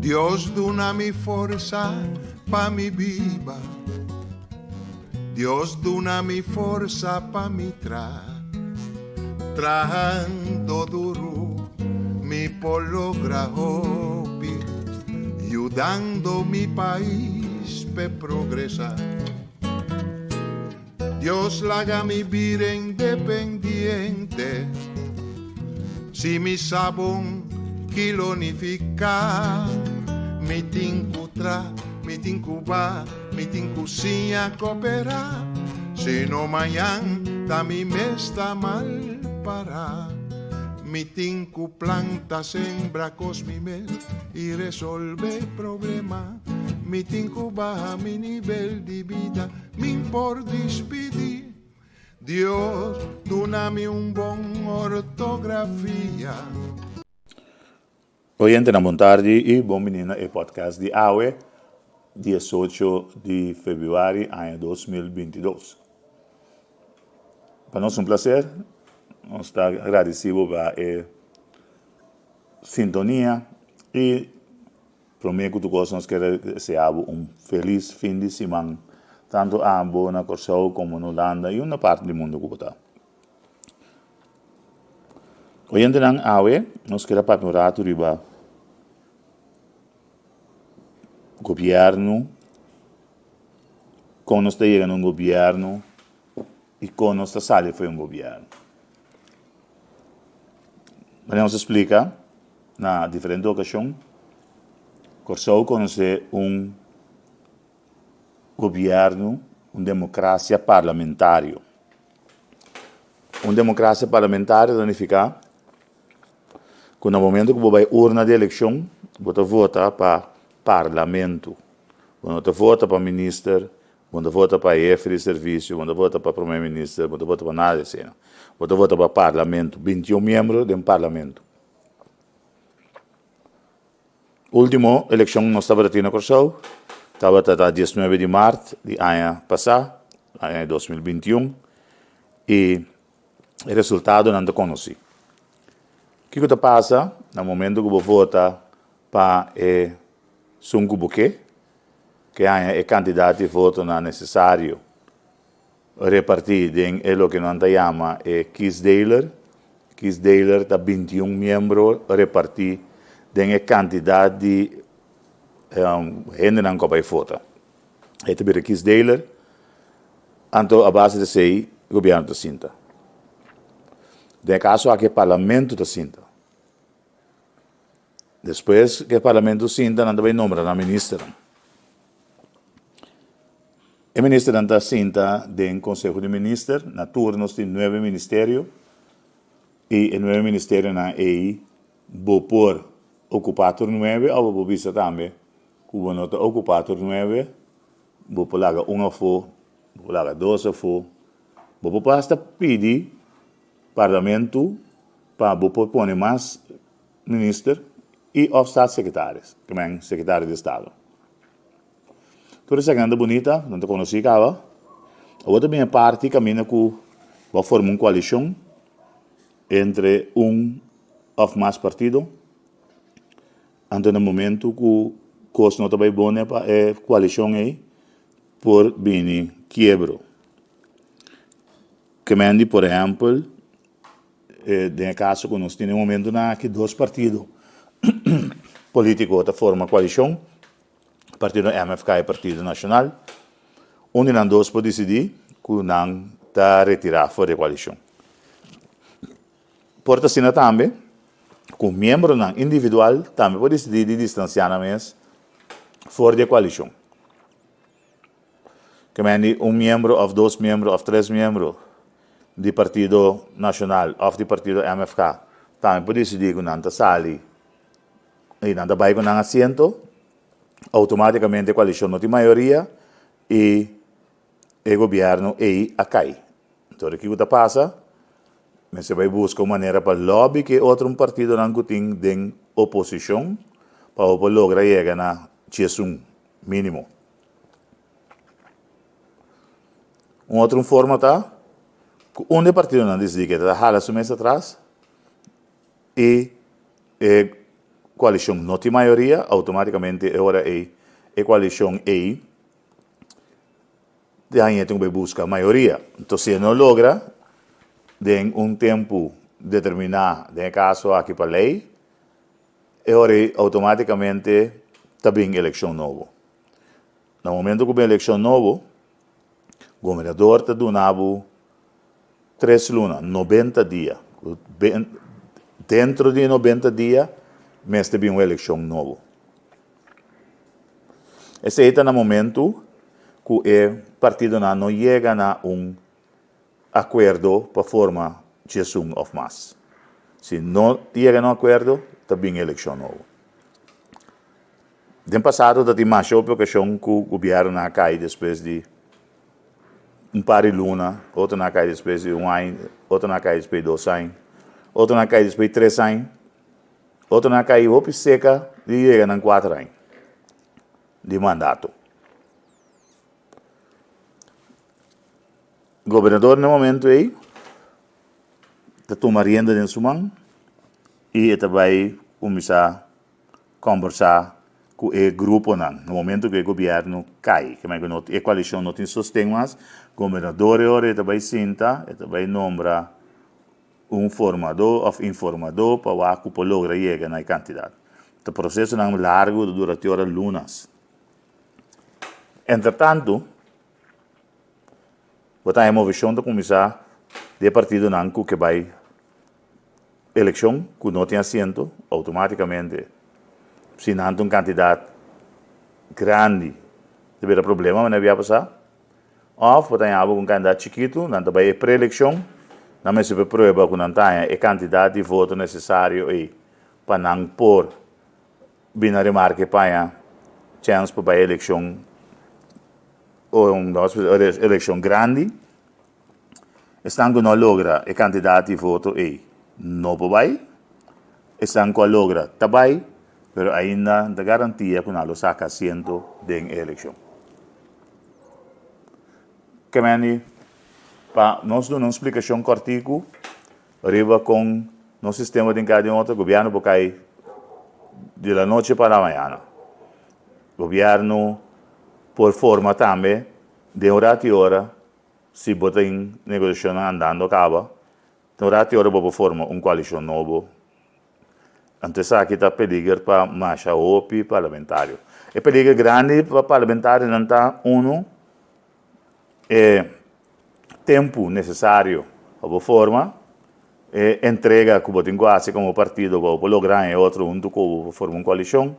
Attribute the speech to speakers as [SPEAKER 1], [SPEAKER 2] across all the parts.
[SPEAKER 1] Dios duna mi forsa pa mi biba Dios duna mi forsa pa mi tra Trahando duru mi por logra hopi Yudando mi pais p'e progresa Dios laga mi bira independiente Si mi sa bon ki lo nifiká Mi tin ku tra, mi tin ku ba, mi tin ku siña koperá Si no mañan ta mi mes ta mal pará Mi tin ku planta, sembra kos mi mes i resolve problema Mi tin ku baha mi nivel di bida Min por dispidí. Dios duna mi un bon ortografia.
[SPEAKER 2] Oyentenan bon tardi y bon bini na e podcast di awe, diesocho di februari aña 2022. Pa nos un placer, nos ta agradeci bo pa e sintonia y Promé ku tur kos nos kere desea bo un felis fin di siman, tantu abo na Kòrsou komo na Hulanda i unda parti di mundu ku bo ta. Oyentenan, awe nos kere papia un ratu riba gobièrnu, kon nos ta yega na un gobièrnu i kon nos ta sali for di un gobièrnu. Manera nos a splika na diferente okashon, Kòrsou konosé un gobièrnu, un demokrasia parlamentario. Un demokrasia parlamentario ta nifiká ku na momento ku bo bai urna di elekshon, bo ta vota pa parlamento, bo no ta vota pa minister, Bo no ta vota pa hefe di servisio, bo no ta vota pa prome minister, bo no ta vota pa nada di esei. Bo ta vota pa parlamento, bintiun miembro den parlamento. Ultimo elekshon nos tabata tin na Kòrsou tabata ta diesnuebe di mart di aña pasá, aña 2021, i e resultadonan ta konosí. Kiko ta pasa na momento ku bo vota pa e sun ku bo ke? Ke haña e kantidat di votonan nesesario repartí den e loke nan ta yama e kiesdeler. Kiesdeler ta bintiun miembro repartí den e kantidat di hendenan ku a bai vota. E ta bira kiesdeler, anto a base di esei gobièrnu ta sinta. Den e kaso aki e parlamento ta sinta. Despues ku e parlamento sinta nan ta bai nombra nan ministernan. E ministernan ta sinta den konseho di minister, na tur nos tin nuebe ministerio i e nuebe ministerionan ei bo por okupá tur nuebe òf bo por bisa tambe ku bo no ta okupá tur nuebe, bo por laga un afó, bo por laga dos afó, bo por hasta pidi parlamento pa bo por pone mas minister y of staatssecretaris, ke men secretario di estado. Tur esakinan ta bunita, nan ta conoci caba. Awor ta bin e parti caminda cu bo a forma un coalicion entre un of mas partido. Anto na momento cu cos no ta bay bon pa e coalicion ey por bini kiebro. Ke men di por ehempel Den e kaso ku nos tin e momentunan aki dos partido polítiko ta forma koalishon, partido MFK i Partido Nashonal. Un di nan dos por disidí ku nan ta retirá for di e koalishon. Por ta asina tambe ku miembronan individual tambe por disidí di distansiá nan mes for di e koalishon. Ke men di un miembro òf dos miembro òf tres miembro di Partido Nashonal òf di Partido MFK tambe por disidí ku nan ta sali i nan ta bai ku nan asiento, outomátikamente e koalishon no tin mayoria i e gobièrnu ei a kai. Entonces kiko ta pasa? Mester bai buska un manera pa lòbi ku e otro partidonan ku tin den oposishon pa bo por logra yega na diesun mínimo. Un otro forma ta ku un di e partidonan disidí ke ta hala su mes atras i e. koalishon no tin mayoria, outomátikamente e ora ei e koalishon ei ta haña tin ku bai buska mayoria. Enton si e no logra den un tempu determiná, den e kaso aki pa lei, e ora ei outomátikamente ta bin elekshon nobo. Na momento ku bin elekshon nobo, gobernador ta duna bo tres luna, 90 dia. Dentro di e 90 dia mester bin un elekshon nobo. Esei ta na momento ku e partidonan no yega na un akuerdo pa forma 11 òf mas. Si no yega na un akuerdo, ta bin elekshon nobo. Den pasado ta tin masha hopi okashon ku gobièrnunan a kai despues di un par di luna, otronan a kai despues di un aña, otronan a kai despues di dos aña, otronan a kai despues di tres aña, otronan a kai hopi seka di yega nan kuater aña di mandato. Gobernador na e momento ei ta tuma rienda den su man i e ta bai kuminsá kòmbersá ku e gruponan. Na momento ku e gobièrnu kai, ke manera ku no e koalishon no tin sosten mas, gobernador e ora e ta bai sinta, e ta bai nombra un formadó òf informadó pa wak ku por logra yega na e kantidat. Ta prosesonan largu, ta dura te ora lunas. Entretantu, bo ta haña moveshon ta kuminsá di e partidonan ku ke bai elekshon ku no tin asiento, outomátikamente si nan ta un kantidat grandi ta bira problema manera bia pasá. Òf bo ta haña abo ku un kantidat chikitu, nan ta bai e preelekshon, nan mester por prueba ku nan ta haña e kantidat di voto nesesario ei pa nan por bin na remarke pa haña chèns pa bai elekshon elekshon grandi. Esnan ku no a logra e kantidat di voto ei no por bai. Esnan ku a logra ta bai, pero ainda no ta garantia ku nan lo saka asiento den e elekshon. Kemendi, pa nos duna un splikashon kòrtiku riba kon nos sistema tin kai den otro, gobièrnu por kai di la noche pa la mañana. Gobièrnu por forma tambe den un ratu i ora. Si bo tin negosiashonnan andando kaba, tin un ratu ora bo por forma un koalishon nobo. Anto esaki ta peliger pa masha hopi parlamentario. E peliger grandi pa parlamentarionan ta, unu, e tempu nesesario pa bo forma, e entrega ku bo tin ku hasi komo partido pa bo por logra haña e otro huntu ku bo pa forma un koalishon.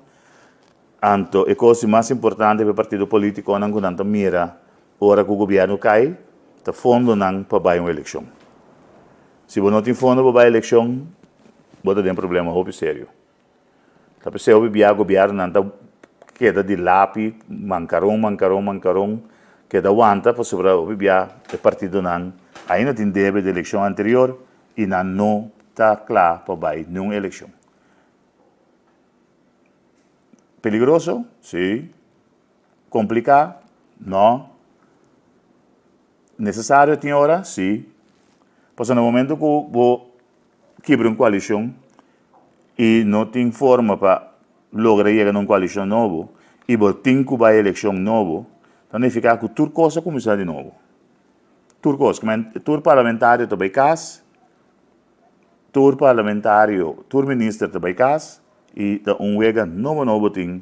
[SPEAKER 2] Anto e kos di mas importante pa e partido politikonan ku nan ta mira Ora ku gobièrnu kai, ta fondonan pa bai un elekshon. Si bo no tin fondo pa bai elekshon, bo ta den problema hopi serio. Ta p'esei hopi bia gobièrnunan ta keda di lapi, mankaron, mankaron, mankaron, keda wanta pasobra hopi bia e partidonan ainda tin debe di elekshon anterior i nan no ta kla pa bai niun elekshon. Peligroso? Si. Kompliká? No. Nesesario tin ora? Sí. Pasobra na momento ku bo kibra un koalishon i no tin forma pa logra yega na un koalishon nobo i bo tin ku bai elekshon nobo, ta nifiká ku tur kos a kuminsá di nobo. Tur kos. Tur parlamentario ta bai kas, tur parlamentario, tur minister ta bai kas i ta un wega nobo nobo tin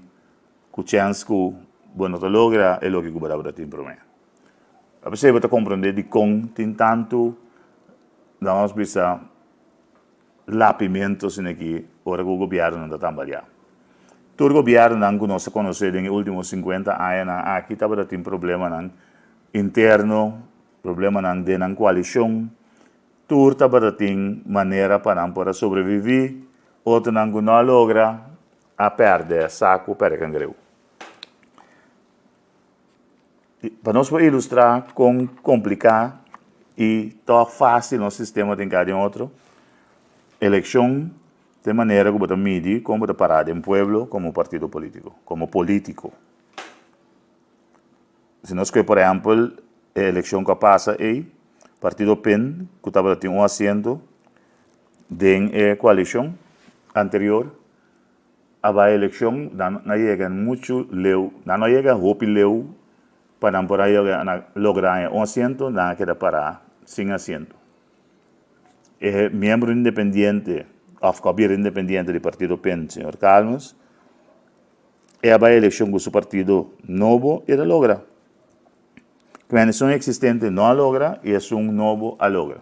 [SPEAKER 2] Ku chèns ku bo no ta logra e loke ku bo tabata tin promé. A pesei bo ta komprondé dikon tin tantu, laga nos bisa, lapimentu asina aki ora ku gobièrnunan ta tambaliá. Tur gobièrnunan ku nos a konosé den e último sinkuenta añanan aki tabata tin problemanan interno, problemanan den nan koalishon. Tur tabata tin manera pa nan por a sobreviví, otronan ku no a logra a pèrdè saku, pèrdè kangreu. Pa nos por ilustrá kon kompliká i tòg fásil nos sistema tin ka den otro, elekshon ta e manera ku bo ta midi kon bo ta pará den pueblo komo partido polítiko, komo polítiko. Si nos kohe por ehèmpel e elekshon ku a pasa ei, partido pen ku tabata tin un asiento den e koalishon anterior. a bai elekshon, nan a yega muchu leu, nan no a yega hopi leu pa nan por a yega logra haña un asiento, nan a keda pará sin asiento. E miembro independiente òf ku a bira independiente di partido pen, señor Calmes, e a bai elekshon ku su partido nobo i el a logra. Kmen esun eksistente no a logra i esun nobo a logra.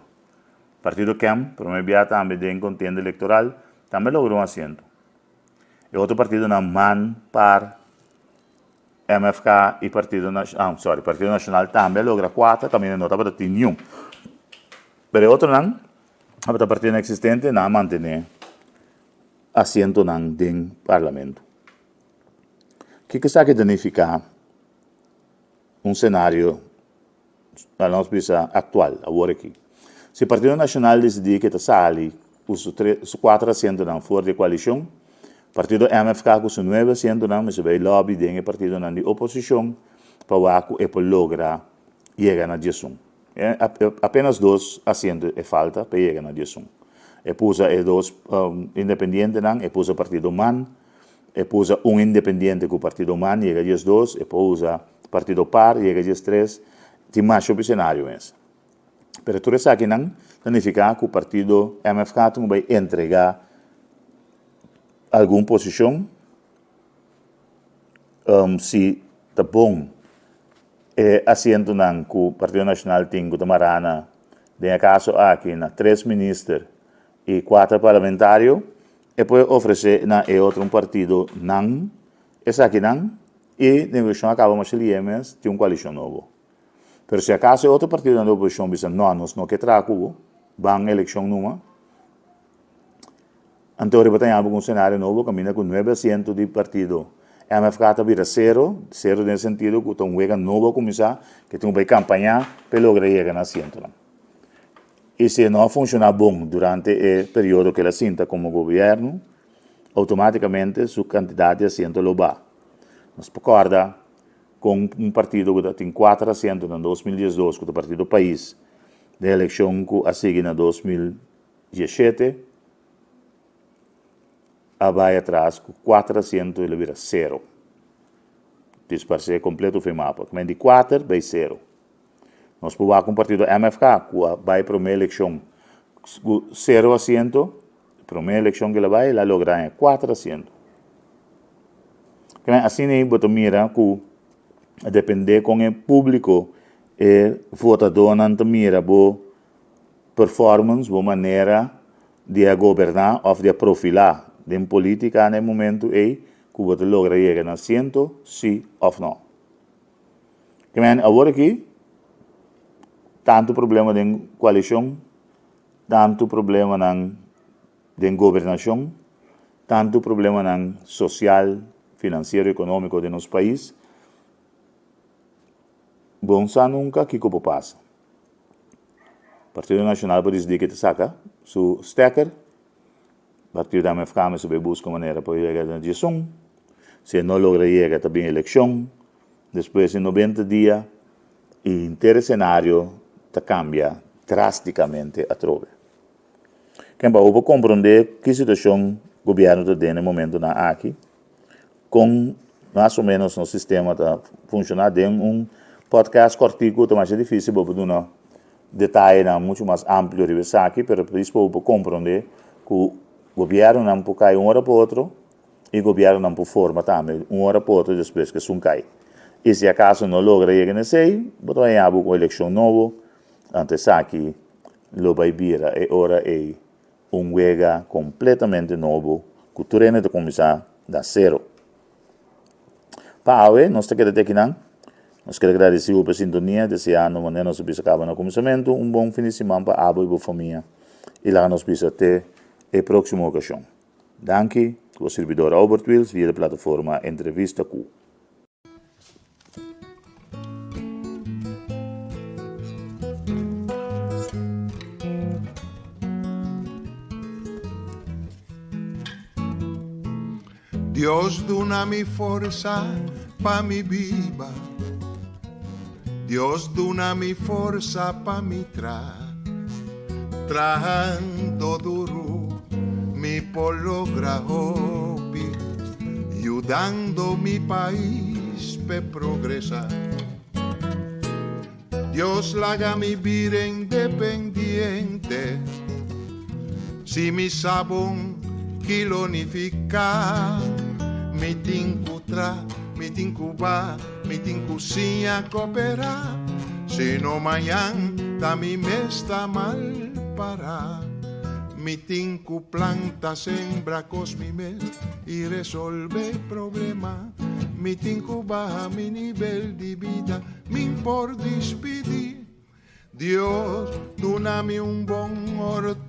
[SPEAKER 2] Partido kem, promé bia tambe den kontienda elektoral, tambe a logra un asiento. E otro partidonan man, par, MFK i Partido ah sorry, Partido Nashonal tambe a logra kuater, kaminda no tabata tin niun. Pero e otronan tabata partidonan eksistente, nan a mantené asientonan den parlamento. Kiko esaki ta nifiká? Un senario, laga nos bisa, aktual, awor aki. Si Partido Nashonal disidí ke ta sali ku su tres, su kuater asientonan for di e koalishon, Partido MFK ku su nuebe asientonan mester bai lòbi den e partidonan di oposishon pa wak ku e por logra yega na diesun. Apenas dos asiento e falta pa e yega na diesun. E pusa e dos independientenan, e pusa Partido man, E por usa un independiente ku partido man yega 12, e por usa partido par yega 13, tin masha hopi senario mes. Pero tur esakinan ta nifiká ku partido MFK tin ku bai entregá algun posishon si ta bon e asientonan ku Partido Nashonal tin ku ta mará na den e kaso aki na tres minister i kuater parlamentario. E por ofresé na e otro un partido nan esakinan i negosiashon a kaba masha lié mes tin un koalishon nobo. Pero si akaso e otro partidonan di oposishon bisa no nos no ke traha ku bo, ban elekshon numa, anto riba ta yama ku un senario nobo kaminda ku nuebe asiento di partido MFK ta bira sero, sero den e sentido ku ta un wega nobo a kuminsá ke tin ku bai kampañá pa e logra yega na asientonan. I si e no a funshoná bon durante e periodo ku el a sinta komo gobièrnu, outomátikamente su kantidat di asiento lo baha. Nos por kòrda kon un partido ku ta tin kuater asiento na 2012, ku ta Partido Pais, den elekshon ku a sigui na 2017 a bai atras ku kuater asiento i lo bira sero. Disparsé kompleto for e mapa. Ku men di kuater bai sero. Nos por wak un partido MFK ku a bai promé elekshon ku sero asiento, promé elekshon ku el a bai el a logra haña kuater asiento. Kende asina ei bo ta mira ku a dependé kon e públiko, e votadónan ta mira bo performance, bo manera di a goberná òf di a profilá den polítika na e momentu ei ku bo ta logra yega na asiento, sí òf nò. Kimen awor aki tantu problema den koalishon, tantu problemanan den gobernashon, tantu problemanan sosial, finansiero, ekonómiko den nos pais, bo no sa nunka kiko por pasa. Partido Nashonal por disidí ke ta saka su stekker, Partido MFK mester bai buska manera pa yega na diesun, si e no logra yega ta bin elekshon. Despues di 90 dia e henter e senario ta kambia drástikamente atrobe. Ken pa bo por komprondé ki situashon gobièrnu ta den e momentunan aki, kon mas o ménos nos sistema ta funshoná den un podcast kòrtiku ta masha difísil bo por duna detayenan muchu mas amplio riba esaki, pero p'es pa bo por komprondé ku gobièrnunan por kai un ora pa otro. I gobièrnunan por forma tambe un ora pa otro despues ku esun kai. I si akaso no logra yega na esei, bo ta haña bo ku un elekshon nobo, anto esaki lo bai bira e ora ei un wega kompletamente nobo ku tur hende ta kuminsá na sero. Pa awe nos ta keda te akinan. Nos kere gradisí bo pa e sintonia, deseando manera nos a bisa kaba na kuminsamentu un bon fin di siman pa abo i bo famia i laga nos bisa te e próksimo okashon. Danki, bo sirbidor Albert Wiels via de plataforma Entrevista Ku.
[SPEAKER 1] Dios duna mi forsa pa mi biba Dios duna mi forsa pa mi tra Trahando duru mi por logra hopi. Yudando mi pais p'e progresá. Dios laga mi bira independiente. Si mi sa bon ki lo nifiká. Mi tin ku traha, mi tin ku baha, mi tin ku siña koperá. Sino mañan ta mi mes ta mal pará. Mi tin ku planta, sembra kos mi mes i resolvé problema. Mi tin ku baha mi nivel di bida, mi'n por dispidí. Dios, duna mi un bon orto.